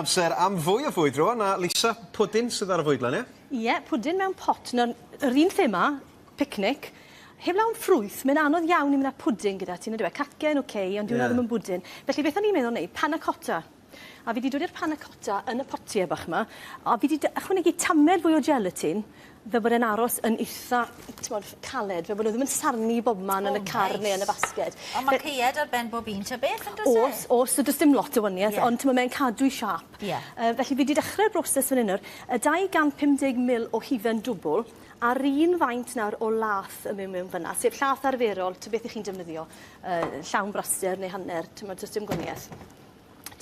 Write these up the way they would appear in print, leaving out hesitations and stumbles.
Amser am fwy o fwyd rwan, a Lisa, pwdin sydd ar y fwydlen, ie? Ie, pwdin mewn pot. Nawr, yr un thema, picnic, heblaw am ffrwyth, mae'n anodd iawn i mynd â pwdin gyda ti, nag yw e? Cacen, oce, ond dyw hwnna ddim yn bwdin. Felly beth o'n i'n meddwl wneud, panna cotta. A fi 'di dod i'r panna cotta yn y potie bach 'ma, a fi 'di ychwanegu tamed fwy o gelatin, fel bod e'n aros yn itha, t'mod, caled, fel bod nhw ddim yn sarnu bobman yn y car neu yn y basged. Ond ma' caead ar ben bob un ta beth on'd o's e? O's, o's, so do's dim lot o wanieth, ond t'mo' mae'n cadw 'i siâp. Ie. Felly fi 'di dechre'r broses fan 'yn nawr. Y 250 mil o hufen dwbwl, a'r un faint nawr o lath yn mynd mewn fyn 'na, sef llath arferol, ta beth 'ych chi'n defnyddio, llawn braster neu hanner, t'mod, do's dim gwanieth.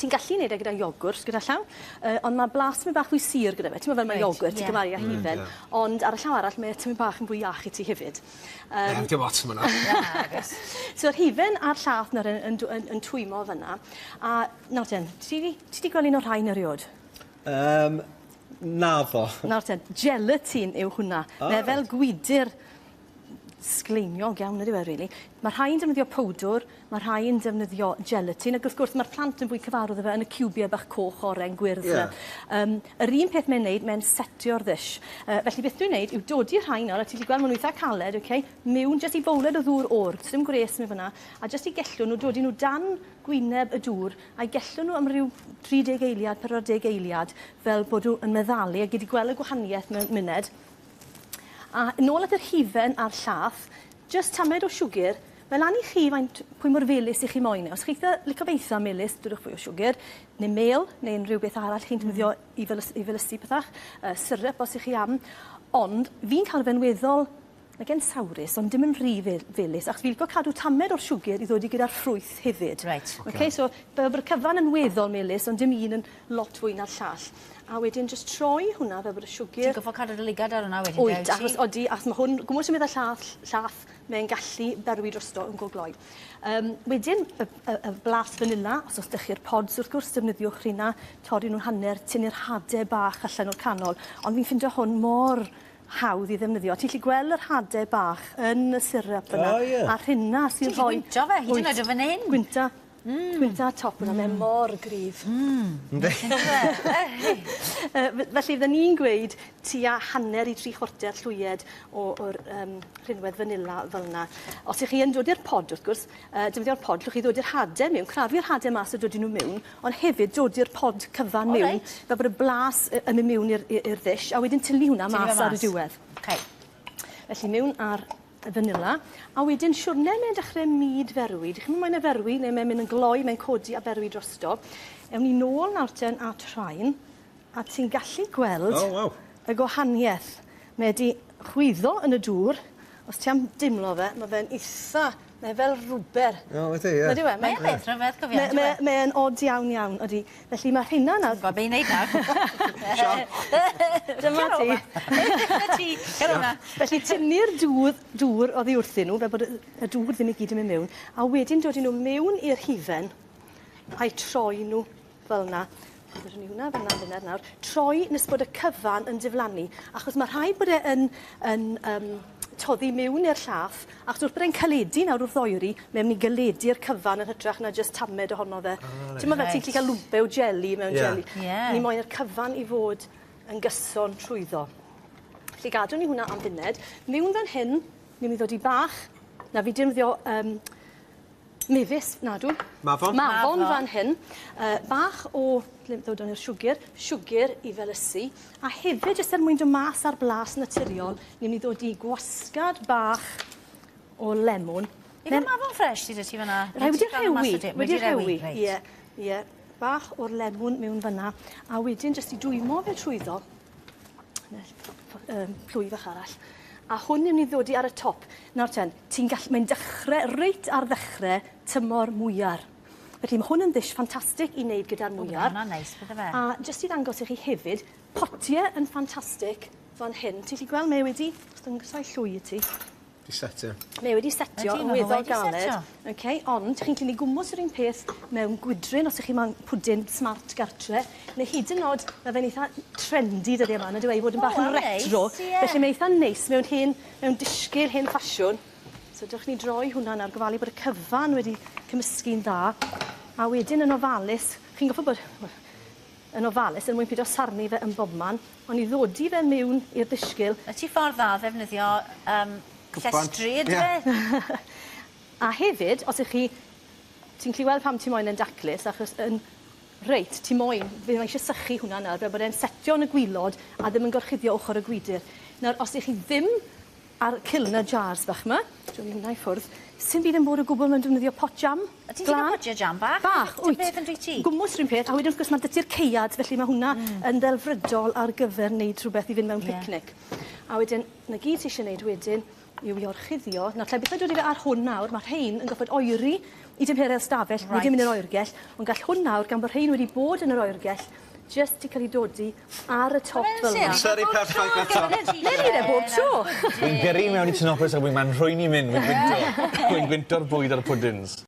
Ti'n gallu neud e gyda iogwrt gyda llaw ond ma' blas tymed bach fwy sur gyda fe. T'mo' fel ma' Reit, iogwrt ti'n ie. cymharu â hufen. Ond ar y llaw arall mae e tymed bach yn fwy iach i ti hefyd. Yym. Dim ots am wnna. Nagos. So'r hufen a'r llath nawr yn yn dw- yn yn twymo fyn 'na. A nawr ten, ti 'di ti 'di gweld un o'r rhain eriod? Yym naddo. Nawr ten, gelatin yw hwnna. O Mae e fel reit. gwydyr sgleiniog iawn ydyw e rili. Ma' rhai yn defnyddio powdwr, ma' rhai yn defnyddio gelatin ac wrth gwrs ma'r plant yn fwy cyfarwydd â fe yn y ciwbie bach coch, oren, gwyrdd 'na. Yym yr un peth mae'n neud mae'n setio'r ddish. Felly beth dwi'n neud yw dodi rhain nawr a ti 'llu gweld ma' nw itha caled oce miwn jyst i bowled o ddŵr o'r, sdim gwres mewn fyn 'na a jyst i gellw nw dodi nw dan gwyneb y dŵr a'i gellw nw am ryw 30 eiliad, 40 eiliad fel bod nw yn meddalu a gei di gwel' y gwahanieth mewn muned. A nôl at yr hufen a'r llath, jyst tamed o siwgr, mae lan i chi faint, pwy mor felys 'ych chi moyn e. Os chi eitha, licio fe eitha melys, dodwch fwy o siwgr, neu mêl, neu unrhyw beth arall chi'n defnyddio i felys- i felysu pethach, syrup os 'ych chi am. Ond fi'n cael fe'n weddol, nag e'n sawrus, ond dim yn rhy fel- felys, achos fi licio cadw tamed o'r siwgr i ddod i gyda'r ffrwyth hefyd. Reit. Oce, so fel bod y cyfan yn weddol melys, ond dim un yn lot fwy na'r llall. A wedyn jyst troi hwnna fel bod y siwgr... Ti'n goffod cadw dy lygad ar hwnna wedyn de wyt ti? Wyt achos odi achos ma' hwn gwmws yn meddwl llath llath mae'n gallu berwi drosto yn go gloi. Yym wedyn y y y blas vanilla os o's 'dych chi'r pods wrth gwrs defnyddiwch rheina torri nw'n hanner tynnu'r hade bach allan o'r canol ond fi'n ffindo hwn mor hawdd i ddefnyddio. Ti'n gallu gweld yr hade bach yn y syrup yna. O ie. A rhina sy'n rhoi... Ti'n gallu gwynto fe hyd yn oed o fan 'yn. Gwynta. Gwynta top hwnna mae mor gryf. Yndi. Felly fydden i'n gweud tua hanner i tri chwarter llwyed o o'r yym rhinwedd fanila fel 'na. Os 'ych chi yn dod i'r pod wrth gwrs yy defnyddio'r pod 'llwch chi ddod i'r hade miwn, crafu'r hade mas a dodi n'w miwn, ond hefyd dodi'r pod cyfan miwn. O reit. Fel bod y blas yy yn myn' miwn i'r i- i'r ddish a wedyn tynnu hwnna mas ar y diwedd. Oce. Felly miwn â'r y fanila a wedyn siwrne mae'n dechre mud ferwi 'dych chi'm yn moyn e ferwi neu mae'n mynd yn gloi mae'n codi a berwi drosto. Ewn ni nôl nawr ten at rhain a ti'n gallu gweld... O waw. ...y gwahanieth. Mae 'di chwyddo yn y dŵr os ti am dimlo fe ma' fe'n itha mae fel rwber. O ydi ie. Nagyw e? Mae yn beth rhyfedd cofia Mae mae mae e'n od iawn iawn odi. Felly ma' rheina nawr... Ti'n gwbo be' i neud nawr. Siap. Dyma ti. 'Na ti. Cer o 'na. Felly tynnu'r dŵdd dŵr oddi wrthyn nhw fel bod y y dŵr ddim i gyd yn mynd miwn a wedyn dod â nhw miwn i'r hufen a'u troi nhw fel 'na. Dodwn ni hwnna fan 'na am funud nawr. Troi nes bod y cyfan yn diflannu achos ma' rhaid bod e yn yn yym toddi miwn i'r llath achos wrth bod e'n caledu nawr wrth oeri mae myn' i galedu'r cyfan yn hytrach na jyst tamed ohono fe. Ah reit. T'mo' fel ti'n gallu ca'l lwmpe o jeli mewn jeli. Ie. Ni moyn yr cyfan i fod yn gyson trwyddo. Felly gadwn ni hwnna am funed. Miwn fan hyn, ni myn' i ddod i bach, na fi defnyddio yym mefus, nadw. Mafon. Mafon fan hyn. Bach o, ble ddodwn ni'r siwgr, siwgr i felysu. A hefyd, jyst er mwyn dod mas ar blas naturiol, ni myn' i ddod i gwasgad bach o lemwn. Ife mafon ffres sy 'da ti fan 'na? Rhai wedi rhewi. Wedi rhewi. Ie, ie. Bach o'r lemwn miwn fan 'na. A wedyn jyst i dwymo fe trwyddo, plwy fach arall. A hwn ni'n mynd i ddodi ar y top. Nawr ten, ti'n gall, mae'n dechrau, reit ar ddechrau tymor mwyar. Felly mae hwn yn ddish ffantastig i wneud gyda'r mwyar. O, hwnna'n neis, bydde fe. A jyst i ddangos i chi hefyd, potie yn ffantastig fan hyn. Ti'n gallu gweld mae wedi, os dangosai llwy i ti. 'Di setio. Mae wedi setio yn weddol galed. Oce, ond chi'n gallu gwmws yr un peth mewn gwydryn os 'ych chi moyn pwdin smart gartre, neu hyd yn o'd ma' fe'n itha trendy dyddie 'ma on'd yw e i fod yn bach yn retro. Felly mae eitha neis mewn hen mewn disgyl hen ffasiwn. So dewch ni droi hwnna nawr gofalu bod y cyfan wedi cymysgu'n dda. A wedyn yn ofalus, chi'n goffod bod yn ofalus er mwyn pido sarnu fe yn bobman, ond i ddodi fe miwn i'r ddisgyl. Y ti ffordd dda o ddefnyddio yym Cwpan. llestri yndyfe? Ie. A hefyd, os 'ych chi ti'n gallu weld pam ti moyn e'n daclus, achos yn reit, ti moyn, fe mae eisiau sychu hwnna nawr, fel bod e'n setio yn y gwilod a ddim yn gorchuddio ochr y gwydyr. Nawr, os 'ych chi ddim ar kilner jars bach 'ma, dwi'n hwnna i ffwrdd, sim byd yn bod o gwbl mewn defnyddio pot jam. A ti'n gallu potiau jam bach? Bach, Dim wyt. beth yn dwyt ti? Gwmws rhywun peth, a wedyn wrth gwrs mae 'dy ti'r caead, felly mae hwnna yn ddelfrydol ar gyfer wneud rhywbeth i fynd mewn Ie. picnic. A wedyn, 'na gyd ti eisiau wneud wedyn yw i orchuddio. Nawr, lle byth yn dod i fe ar hwn nawr, mae rhein yn gorfod oeri i dymheredd stafell, right. nid yn mynd i'r oergell, ond gall hwn nawr, gan bod rhein wedi bod yn yr oergell, jyst i cael ei dodi ar y top fel yna. Amseru perffaith eto. Newn ni e bob tro. Wy'n gyrru mewn i Tinopolis a wy'n ma'n rhwy'n i mynd, wy'n gwynto. Wy'n gwynto'r bwyd a'r pwdins.